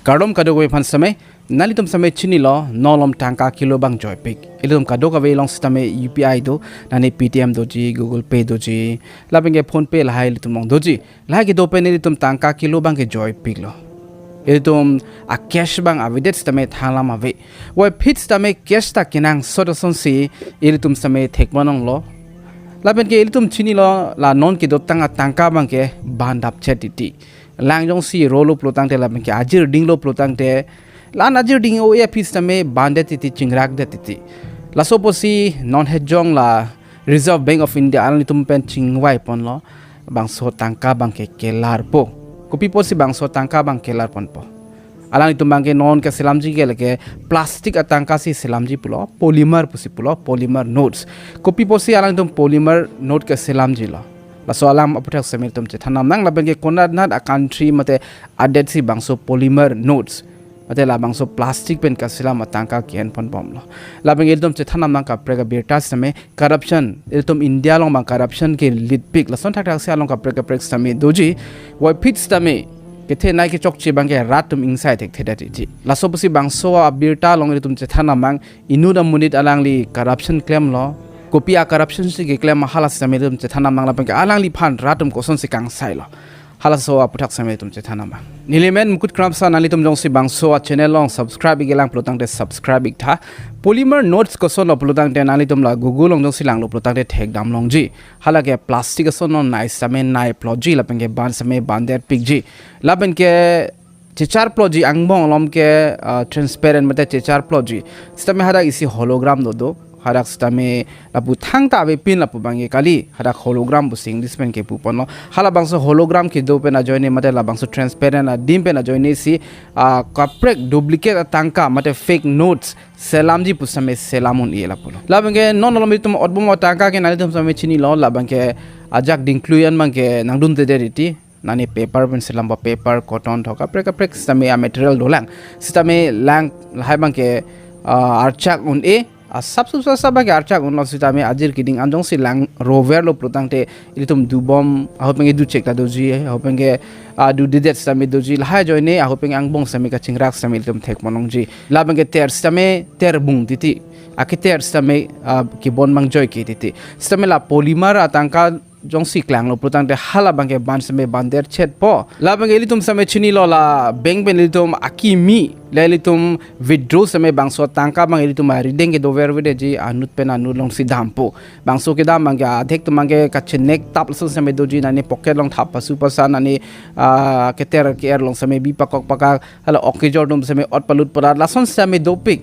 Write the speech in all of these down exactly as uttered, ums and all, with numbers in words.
Kardom kadokave aphan sitame, nanglitum sitame chinilo, non malom tangka kilo abang joipik. Ilitum kadokave along sitame U P I do, nani Paytm doji, Google Pay doji, lapen ke PhonePe lahai ilitum along doji. Lahai kedo pen ilitum tangka kilo abang ke joipiklo. Ilitum a cash abang avedet sitame thang alam ave. Puvoiphit sitame cash ta kenangsot asonsi ilitum sitame thekpon longlo. Lapen ke ilitum chinilo, la non kedotang atangka abang ke bandap chet titi. Lang jongsi rolo pulotangte lapen ke ajir dinglo pulotangte, la-an ajir ding-o-e aphi sitame bandet titi, chingrakdet titi. Laso apotsi non hejong la Reserve Bank of India alanglitum pen chingvai ponlo, bangso tangka abang ke kelarpo. Kopi apotsi bangso tangka abang kelar ponpo? Alanglitum abang ke non keselamji ke lake plastic atangka si selamji pulo, polymer pusi pulo, polymer notes. Kopi apotsi alanglitum polymer note keselamjilo? Laso alam aphuthak sitame ilitum chethan damnang. Lapen ke konatnat a country mate adet si bangso polymer notes, mate labangso plastic pen kaselam atangka ke-en ponbomlo? Lapen ke ilitum chethan damnang kaprek abirta sitame, corruption, ilitum India along abang corruption ke lipik. Lason thakthak si along kaprek kaprek sitame doji. Puvoiphit sitame kethenei kechokche abang ke rat atum ingsai thekthedet titi. Laso apotsi bangso abirta along ilitum chethan damnang, inut amonit alangli corruption klemlo. Kopi a corruption si keklem hala sitame ilitum chethan damnang, lapen ke alangliphan rat atum kosonsi kangsailo? Halaso aphuthak sitame ilitum chethan damnang. Neli men Mukut Kramsa, nanglitum jongsi bangso a channel along subscribe ik-e lang pulotangte subscribe iktha. Polymer notes kosonlo pulotangte nanglitum la Google along jongsi langlo pulotangte thekdam longji. Hala ke plastic ason non nei sitame neiplotji, lapen ke ban sitame bandetpikji. Lapen ke checharplotji, angbong malom ke, ah, transparent mate checharplotji. Sitame hadak isi hologram dodo. Hadak sitame lapu thangta avepin lapu abang ke kali. Hadak hologram pusi English pen kepu ponlo. Halabangso hologram kedo pen ajoine mate labangso transparent adim pen ajoine si, ah, kaprek duplicate atangka mate fake notes selamji pu sitame selam un-e lapulo. Lapen ke non malom ilitum otbom atangka ke nanglitum sitame chinilo, labang ke ajak dingklui an abang ke nangdundedet titi. Nani paper pen selampo, paper, cotton tho kaprek kaprek sitame a material dolang. Sitame lang lahai abang ke, ah, archak un-e, asap sup asap abang ke archak unlo. Sitame ajir keding an jongsi lang roverlo pulotangte ilitum dubom, ahut pen ke duchek ta doji, ahut pen ke, ah, dudedet sitame doji. Lahai ajoine ahut pen ke angbong sitame kachingrak sitame ilitum thekpon longji. Lapen ke ter sitame ter bung titi. Aketer sitame, ah, kebon abang joike titi. Sitame la polymer atangka jongsi klanglo pulotangte hala abang ke ban sitame bandetchetpo. Labang ke ilitum sitame chinilo, la bank pen ilitum akimi, la ilitum withdraw sitame bangso atangka abang ilitum arideng ke dovervedetji, anut pen anut alongsi dampo. Bangso kedam abang ke adhek atum abang ke kachenek tap lason sitame doji, nani pocket along thap pasu pasa, nani, ah, keter ke-er along sitame bi pakok pakak, hala ok kejor atum sitame ot palut palat, lason sitame dopik.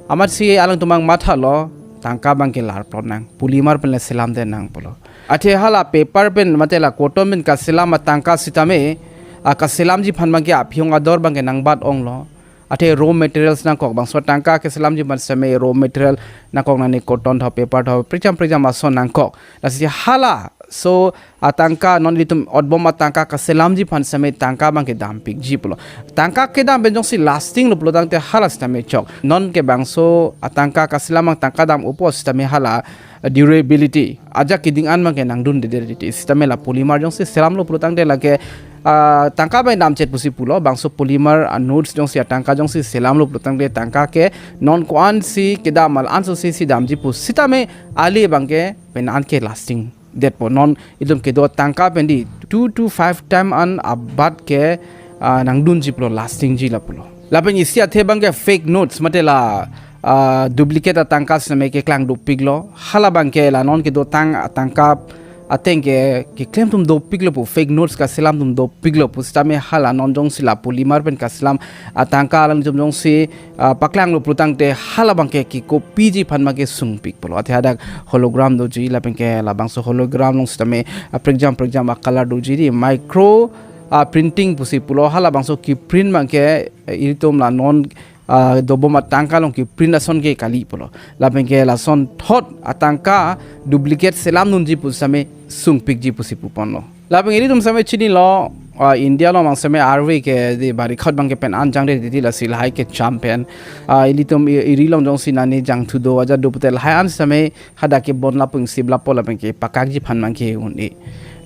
Amatsi alangtum abang mathalo, tangka abang ke larplot nang, polymer pen le selamdet nang pulo. Athe hala paper pen mate la cotton pen kaselam atangka sitame, a kaselamji aphan abang ke aphi-ong ador abang ke nangbat-onglo. Athe raw materials nangkok, bangso tangka keselamji aphan sitame raw material nangkok, nani cotton tho, paper tho, prekjam prekjam ason nangkok. Lasi halaso atangka, non ilitum otbom atangka kaselamji aphan sitame tangka abang ke dampikji pulo. Tangka kedam pen jongsi lasting lo pulotangte hala sitame chok. Non ke bangso atangka kaselam abang tangka dam-opo sitame hala durability, ajak keding an abang ke nangdundedet titi. Sitame la polymer jongsi selamlo pulotangte lake, ah, tangka abang damchet pusi pulo. Bangso polymer, ah, notes jongsi atangka jongsi selamlo pulotangte tangka ke non ko-ansi kedam, la-ansosi si damji pu sitame ale abang ke pen an ke lasting detpo. Non ilitum kedo tangka pen di two to five time an abat ke, ah, nangdunji pulo, lastingji lapulo. Lapen isi athe abang ke fake notes mate la, ah, duplicate atangka sitame keklang dopiklo. Hala abang ke la non kedotang atangka ateng ke keklem atum dopiklo pu, fake notes kaselam atum dopiklo pu sitame hala non jongsi la polymer pen kaselam atangka alangtum jongsi, ah, paklanglo pulotangte hala abang ke kekopiji aphan abang ke sungpik pulo. Athe hadak hologram doji, lapen ke labangso hologram along sitame, ah, prekjam prekjam a color doji, di micro, ah, printing pusi pulo. Halabangso keprint abang ke, eh, ilitum la non, ah, dobom atangka along keprint ason ke kali pulo. Lapen ke lason thot atangka duplicate selamdunji pu sitame sungpikji pusi puponlo. Lapen ilitum sitame chinilo, Ah, India along bang sitame arve ke di bari khot bang ke pen an jangre di, di lasi lahai ke cham pen. Ah, ilitum i-, iri along jongsi nani jangthu do aja do putel lahai an sitame hadak ke bon lapu ing sip lapo lapen ke pakakji aphan bang ke un-e.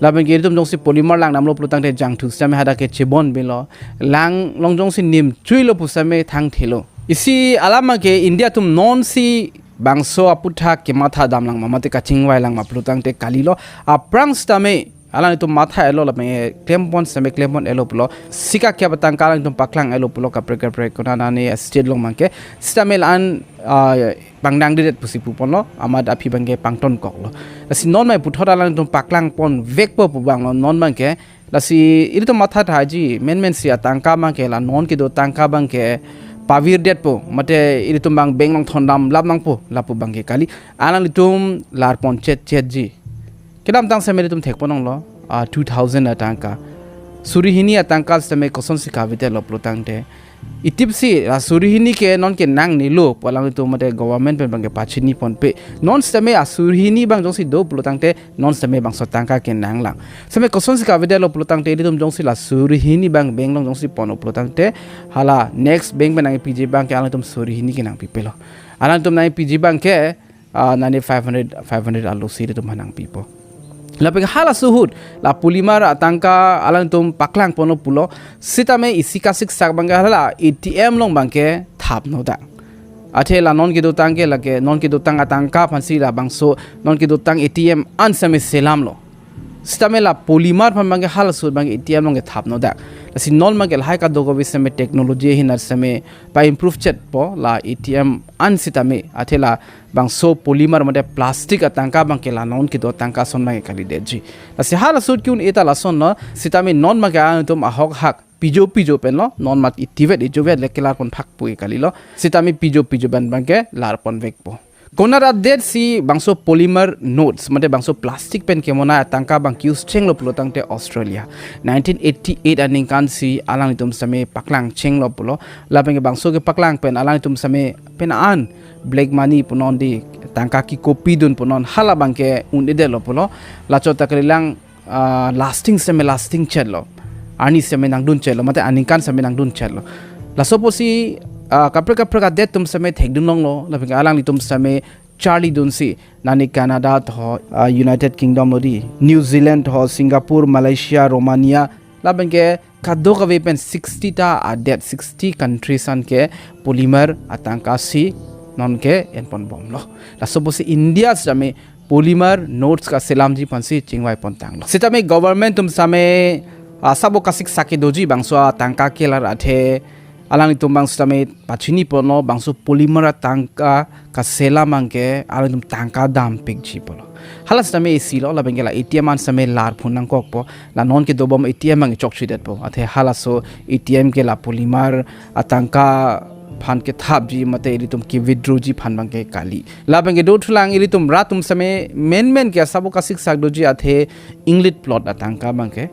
Lapen ke ilitum jongsi polymer lang damlo pulotangte jangthu sitame hadak ke chebon bilo. Lang along jongsi nim chuilo pu sitame thangthelo. Isi alam ke India atum non si bangso aputhak kematha damlang ma mate kachingvai lang ma pulotangte kalilo. Aphrang sitame alanglitum matha-etlo lapen klempon sitame klempon-etlo pulo. Sika kya batang kalang atum paklang-etlo pulo kaprek kaprek konat ani state along bang ke. Sitame la-an, ah, pangdang didet pusi puponlo, amat aphi bang ke pangtonkoklo. Lasi non mai puthot alanglitum paklangpon vekpo pu banglo non bang ke. Lasi ilitum matha thaji, menmen si atangka bang ke la non kedo tangka bang ke pavirdetpo, mate ilitum bang bank along thondam lap nangpo, lapu bang ke kali. Alanglitum larpon chetchetji. Kedamtang sitame ilitum thekpon longlo, ah, two thousand atangka. Suri hini atangka sitame kosonsi kavidetlo pulotangte. Itip si, ah, suri hini ke non ke nangnelo pu alanglitum mate government pen bang ke pachiniponpe. Non sitame, ah, suri hini bang jongsi do pulotangte, non sitame bangso tangka ke nanglang. Sitame kosonsi kavidetlo pulotangte, ilitum jongsi la suri hini bang bank along jongsi ponlo pulotangte, hala next bank pen nangpiji bang ke alanglitum suri hini ke nangpipelo. Alanglitum nangpiji bang ke, ah, nani five hundred, five hundred alo si ilitum aphan nangpipo. Lapen halaso ahut, la polymer atangka alanglitum paklangponlo pulo, sitame isi kasiksak bang ke hala A T M along bang ke thapnodak. Athe la non kedo tang ke lake, non kedo tang atangka aphansi la bangso, non kedo tang A T M an sitame selamlo. Sitame la polymer aphan bang ke halaso ahut bang ke A T M along ke thapnodak. Lasi non bang ke lahai kadokave sitame technology ahin sitame pa-improve chetpo la A T M an sitame. Athe la bangso polymer mate plastic atangka bang ke la non kedo tangka ason bang ke kalidetji. Lasi halaso ahut ke-un-e ta lasonlo, sitame non bang ke alanglitum ahok hak pijo pijo penlo, non mat itivet ijovet le kelarpon phak pu ke kalilo. Sitame pijo pijo pen bang ke larpon vekpo. Konat adet si bangso polymer notes, mate bangso plastic pen kemonai atangka bang ke-use chenglo pulotangte Australia. Nineteen eighty-eight aningkan si alanglitum sitame paklang chenglo pulo. Lapen ke bangso kepaklang pen alanglitum sitame pen an black money punon di, tangka kekopidun punon hala bang ke un-edetlo pulo. Lachot ta kalilang, ah, lasting sitame lasting chetlo. Arni sitame nangdun chetlo, mate aningkan sitame nangdun chetlo. Laso apotsi, ah, kaprek kaprek adet atum sitame thekdun longlo, lapen ke alanglitum sitame charlidunsi, nani Canada ho, ah, United Kingdom lo di, New Zealand ho, Singapore, Malaysia, Romania, lapen ke kadokave pen sixty ta adet, sixty countries an ke polymer atangka si non ke enponbomlo. Laso apotsi India sitame polymer notes kaselamji aphansi chingvaipontanglo. Sitame government atum sitame, ah, sabo kasiksak kedoji bangso atangka kelar athe alanglitum bang sitame pachiniponlo bangso polymer atangka kaselam bang ke alanglitum tangka dampikji pulo. Hala sitame isilo lapen ke la A T M an sitame larphun nangkokpo, la non kedobom A T M bang chokchidetpo. Athe halaso A T M ke la polymer atangka aphan kethapji mate ilitum ke-withdrawji aphan bang ke kali. Lapen ke dothulang ilitum rat atum sitame menmen ke sabo kasiksak doji athe inglit plot atangka bang ke,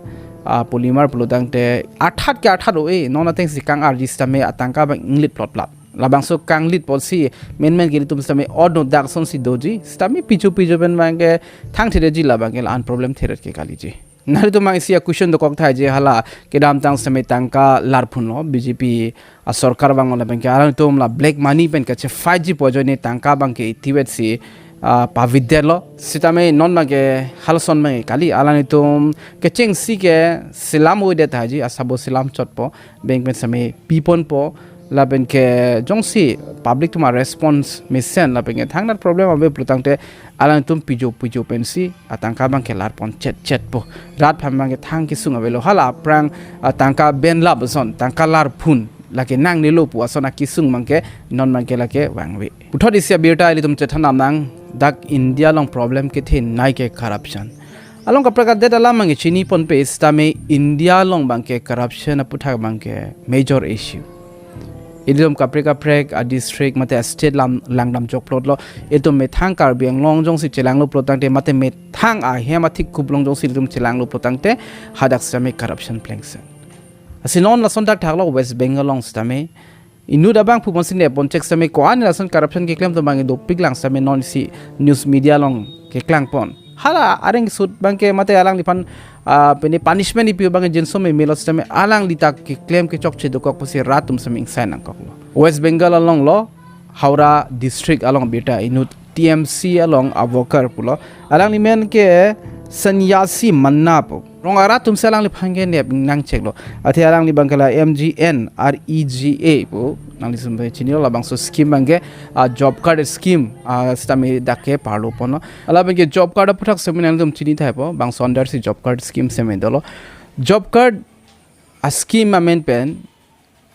ah, polymer pulotangte athat ke athat o-e, non ateng si kang-arji sitame atangka bang inglit plot plot. Labangso kanglit apotsi menmen ke ilitum sitame odnodak asonsi doji, sitame pijo pijo pen bang ke thangthedetji la bang ke la-an problem theret ke kaliji. Nelitum bang isi a-question dokok thaiji hala kedamtang sitame tangka larphunlo B J P asorkar bang lapen ke alanglitum la black money pen kachefight ji pu ajoine tangka bang ke itivet si, ah, pavidetlo. Sitame non bang ke halason bang ke kali, alanglitum kechengsi ke selam uidet thaiji, asabo selam chotpo, bank pen sitame piponpo, lapen ke jongsi public atum a-response mesen lapen ke thangnat problem ave pulotangte alanglitum pijo pijo pensi atangka bang ke larpon chetchetpo. Rat aphan bang ke thang kesung avelo, hala aphrang, ah, tangka benlap ason, tangka larphun lake nangnelo pu ason akesung bang ke non bang ke lake vangve. Puthot isi abirta ilitum chethan damnang, dak India along problem kethenei ke corruption. Along kaprek adet alam bang ke chiniponpe sitame India along bang ke corruption aputhak bang ke major issue. Ilitum kaprek kaprek a-district mate a-state lam langdam chokplotlo. Itum methang Karbi Anglong jongsi chelanglo pulotangte mate methang ahem athik kup along jongsi ilitum chelanglo pulotangte hadak sitame corruption plengsen. Lasi non lason thakthaklo West Bengal along sitame. Inut abangphu amonsi nepon chek sitame ko-an lason corruption keklem atum bang dopiklang sitame non isi news media along keklangpon. Hala areng sut abangke mate alangliphan, ah, pini punishment ipi abangke jinso me melo sitame alangli ta keklem kechokche dokok pusi rat atum sitame ingsai nangkoklo. West Bengal along lo, Howrah district along birta inut T M C along a worker pulo. Alangli men ke Sanyasi Manna pu. Rong arat atum si alangliphan ke nep nangcheklo. Athe alangli abangke la M G N R E G A pu. Nanglitum chinilo, labangso scheme abangke, ah, job card scheme, ah, sitame dak ke parlo ponlo. Hala abangke job card aphuthak sitame nanglitum chini thaipo, bangso under si job card scheme sitame dolo. Job card a scheme amen pen,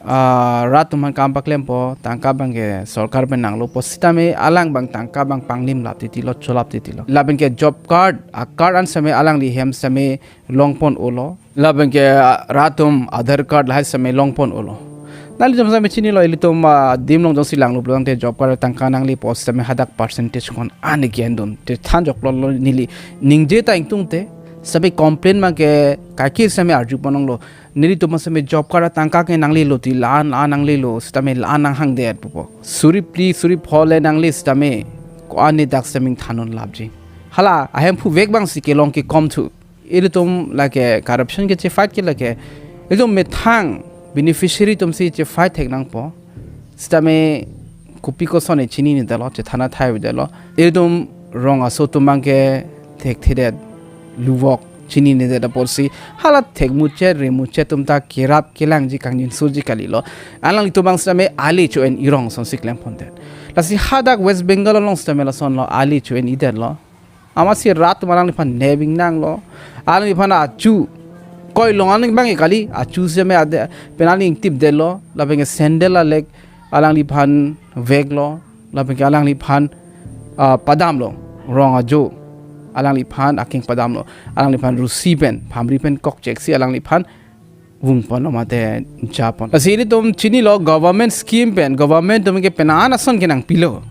ah, rat atum aphan kam paklempo, tangka abangke sorkar pen nanglopo sitame alang abang tangka abang panglim lap titilo, cholap titilo. Labangke job card, a card an sitame alangli hem sitame longpon-olo. Labangke, ah, rat atum Aadhaar card lahai sitame longpon-olo. Nanglitum sitame chinilo, ilitum, ah, adim along jongsi langlo pulotangte job card tangka nanglipo sitame hadak percentage ko-an ani gendun. Te than joklolo neli ningje ta ingtungte, sitame complain abangke kaike sitame arju ponlonglo. Nelitum sitame job card tangka ke nanglelo ti la-an, la-an nanglelo sitame la-an nanghangdet pupo. Suri phli, suri pho le nangle sitame ko-an ni dak sitame thanun lapji. Hala ahemphu vek abang si kelong kekom thu. Ilitum lake corruption ke che fight ke lake. Ilitum methang beneficiary atum si che fight thek nangpo. Sitame kopi koson e chinine detlo, chethan athai avedetlo. Ilitum rong aso atum abangke thekthedet, luvok chinine det apotsi hala thekmuchot remuchot atum ta kerap kelangji kangjinsoji kalilo. Alanglitum abang sitame ali cho-en irong asonsi klem pondet. Lasi hadak West Bengal along sitame lasonlo, ali cho-en idetlo. Amatsi rat atum alangliphan nep ingnanglo. Alangliphan achu koilong aning abang kali, achu sitame ade pen aning ingtipdetlo. Labangke sandal alek alangliphan veklo. Labangke alangliphan, ah, padamlo. Rong ajo alangliphan akeng padamlo. Alangliphan rusi pen, phamri pen kokcheksi alangliphan vungponlo mate japon. Lasi ilitum chinilo, government scheme pen, government atum ke penan ason ke nangpilo.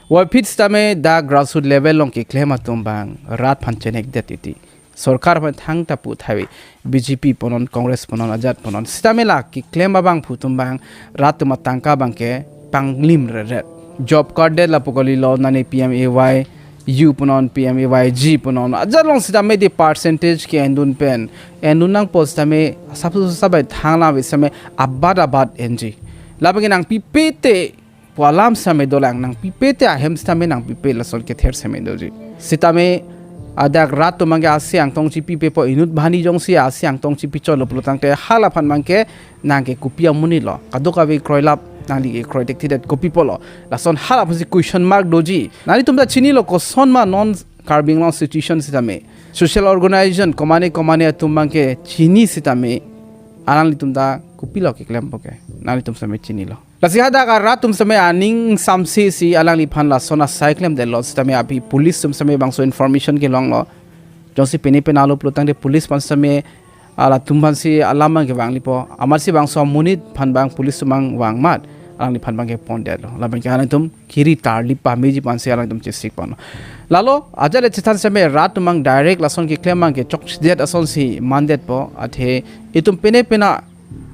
Puvoiphit sitame dak grassroot level along keklem atum abang rat aphan chenekdet titi. Sorkar aphan thangta pu thai, B J P punon, Congress punon, ajat punon. Sitame la keklem abangphu atum abang rat atum atangka abangke panglim reret. Job card det lapu kalilo, nane P M A Y U punon, P M A Y G punon. Ajat along sitame di percentage ke endun pen, endun nangpo sitame, asapso sabai thang lam sitame abat abat enji. Labangke nangpipe te pu alam sitame dolang, nangpipe te ahem sitame nangpipe, lason kether sitame doji. Sitame adak rat atum abangke asi angtong chipipepo, inut banghini jongsi asi angtong chipichotlo pulotangte hala aphan abangke nang ke kopi amonitlo, kadokave kroilap, nangli ke kroidet tidet kopi pulo. Lason hala aphansi question mark doji. Nanglitum ta chinilo, kosonma non Karbi Anglong situation sitame, social organization komane komane atum abangke chini sitame, alanglitum ta kopilo keklempo ke, nanglitum sitame chinilo. Lasi hadak arat atum sitame aning samsi si alangliphan lason asai klemdetlo sitame, aphi police atum sitame bangso information kelonglo. Jongsi pene penalo pulotangte police aphan sitame, alatum aphansi alam abangke vanglipo. Amatsi bangso amonit aphan abang police atum abang vang amat alangliphan abangke pondetlo. Labangke alangtum kiri tarlip pameji aphansi alangtum chesik ponlo. Lalo ajat le chethan sitame rat atum abang direct lason keklem abangke chokchedet asonsi mandetpo, athe itum pene pena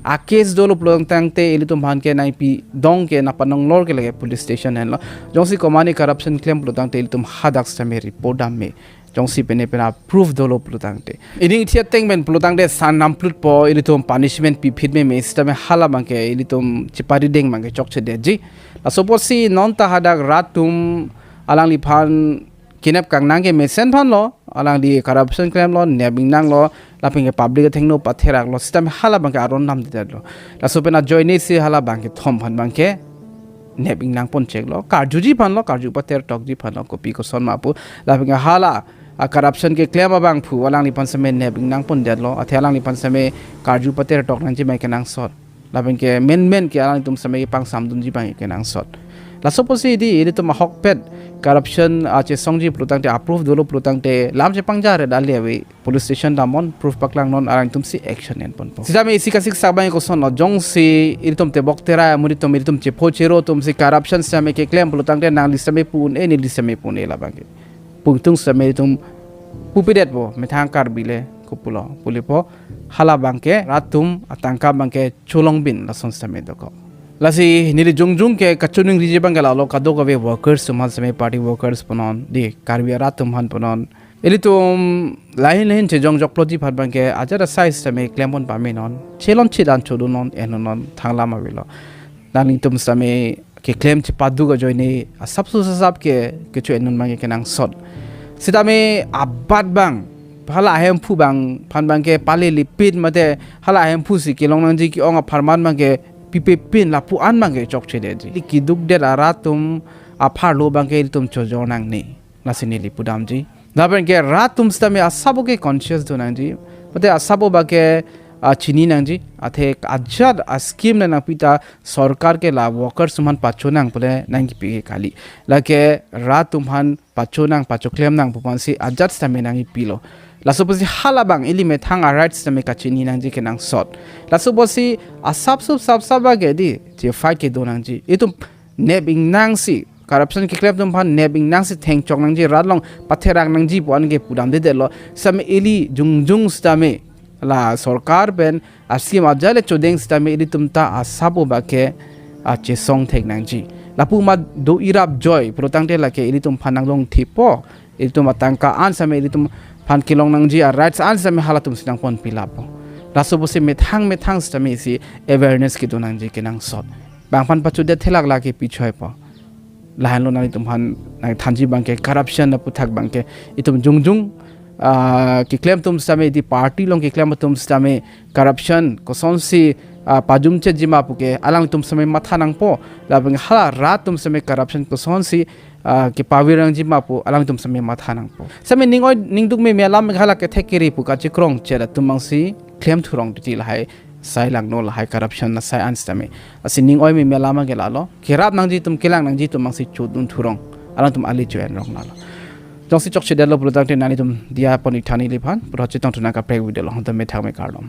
a case dolo pulotangte ilitum aphan ke nangpi dong ke nangpanonglor ke lake police station henlo. Jongsi komane corruption klem pulotangte ilitum hadak sitame report dam me. Jongsi pene pena proof dolo pulotangte. Ining thi ateng pen pulotangte san namplutpo, ilitum punishment piphit meme sitame hala abangke ilitum cheparideng abangke chokchedetji. Laso apotsi non ta hadak rat atum alangliphan kenep kangnang ke mesen aphanlo, alangli corruption klemlo, nep ingnanglo, lapen ke public athengno patheraklo, sitame hala abangke aron namdetlo. Laso pen ajoine si hala abangkethom aphan abangke nep ingnang poncheklo, karjuji aphanlo, karju pater tokji aphanlo, kopi kosonma pu, lapen ke hala a corruption keklem abangphu alangliphan sitame nep ingnang pondetlo, athe alangliphan sitame karju pater tok nangji abang kenangsot. Lapen ke menmen ke alangtum sitame pangsamdunji abang kenangsot. Laso apotsi di ilitum ahokpet corruption achesongji pulotangte, a proof dolo pulotangte, lam chepangjaret ale ave, police station damnon, proof paklangnon, alangtum si action en ponpo. Sitame isi kasiksak abang kosonlo, jongsi ilitum tebok terai amonit atum, ilitum chepho chero atum si corruption sitame keklem pulotangte nangli sitame pu un-e, neli sitame pu un-e labangke. Pungtung sitame itum pupidetpo, methang Karbi le kopulo pulipo, hala abangke rat atum atangka abangke cholongbin lason sitame dokok. Lasi neli jongjong ke kachiningriji abangke lalo, kadokave workers atum aphan sitame, party workers punon, di Karbi arat atum aphan punon, Ilitum lahin lahin chejong jokploji aphan abangke ajat asai sitame klempon pamenon, chelon chedan chodunon, ennon thanglam avelo. Nanglitum sitame keklem chepaduk ajoine asapso asap ke kecho-en abangke kenangsot. Sitame abat abang, hala ahemphu abang aphan abangke pale lipit mate hala ahemphu si kelong nangji ke-ong apharman abangke pipepin lapu-an abangke chokchedetji. Ili keduk det arat atum apharlo abangke ilitum chojor nangne. Lasi neli pudamji. Lapen ke rat atum sitame asap ke conscious do nangji. Mate asap abangke, ah, chini nangji. Athe ajat a-scheme le nangpi ta sorkar ke la workers atum aphan pacho nang pule nangkipi ke kali. Lake rat atum aphan pacho nang, pachoklem nang pu aphansi ajat sitame nangkipilo. Laso apotsi hala abang ili methang a-rights sitame kachini nangji kenangsot. Laso apotsi asapso asap asap abangke di, je fight kedo nangji. Itum nep ingnangsi, corruption keklem atum aphan nep ingnangsi thengchok nangji, rat along patherak nangji pu-an ke pudamdedetlo. Sitame ili jongjong sitame la sorkar pen a-scheme ajat le chodeng sitame ilitum ta asap abangke, ah, chesong thek nangji. Lapu ma do irap joi pulotangte lake ilitum aphan nanglong thipo. Ilitum atangka an sitame ilitum aphan kelong nangji, a-rights an sitame halatum si nangponpi lapo. Laso apotsi methang methang sitame isi awareness kedo nangji kenangsot. Bang aphan pachodet thelak lake pichoipo. Lahenlo nanglitum aphan nangthanji abangke corruption aputhak abangke itum jongjong, ah, keklem atum sitame, di party along keklem atum sitame corruption kosonsi, ah, pajumchejima puke alangtum sitame matha nangpo. Lapen hala rat atum sitame corruption kosonsi, ah, kepavir nangjima pu alangtum sitame matha nangpo. Sitame ning-oi ningduk meme alam hala kethek kere pu kachekrong chet atum abangsi klem thurong titi lahai sai langno lahai corruption asai an sitame. Lasi ning-oi meme alam ke lalo. Kerap nangji atum, kelang nangji atum abangsi chodun thurong. Alangtum ale cho-en rong lalo. Jongsi chokchedetlo pulotangte nanglitum diya pon ik tha neliphan. Puthot chetong thu nangkaprek video along, tame thakme kardom.